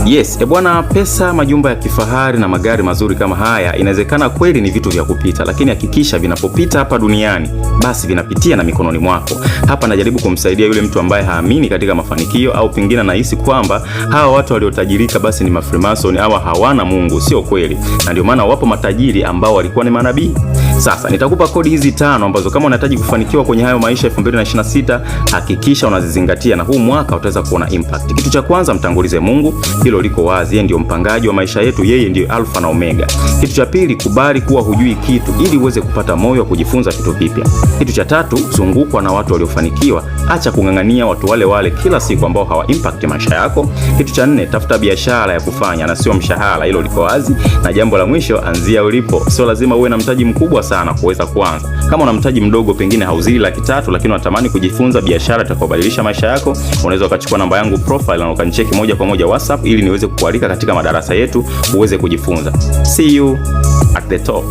Yes, e bwana, pesa, majumba ya kifahari na magari mazuri kama haya inawezekana kweli ni vitu vya kupita, lakini hakikisha vinapopita hapa duniani basi vinapitia na mikononi mwako. Hapa najaribu kumsaidia yule mtu ambaye haamini katika mafanikio au pengine anahisi kwamba hawa watu waliotajirika basi ni mafrimason au hawana Mungu. Sio kweli, na ndio maana wapo matajiri ambao walikuwa ni manabii. Sasa nitakupa kodi hizi tano ambazo kama unahitaji kufanikiwa kwenye hayo maisha 2026 hakikisha unazizingatia na huu mwaka utaweza kuona impact. Kitu cha kwanza, mtangulize Mungu, hilo liko wazi. Yeye ndio mpangaji wa maisha yetu, yeye ndio alfa na omega. Kitu cha pili, kubali kuwa hujui kitu ili uweze kupata moyo wa kujifunza kitu kipya. Kitu cha tatu, zungukwa na watu waliofanikiwa, acha kung'ang'ania watu wale wale kila siku ambao hawa impact maisha yako. Kitu cha nne, tafuta biashara ya kufanya na sio mshahara, hilo liko wazi. Na jambo la mwisho, anzia ulipo. Sio lazima uwe na mtaji mkubwa sana kuweza kuanza. Kama una mtaji mdogo, pengine hauzidi 300,000, lakini unatamani kujifunza biashara itakayobadilisha maisha yako, unaweza ukachukua namba yangu profile na ukanicheki moja kwa moja WhatsApp ili niweze kukualika katika madarasa yetu uweze kujifunza. See you at the top.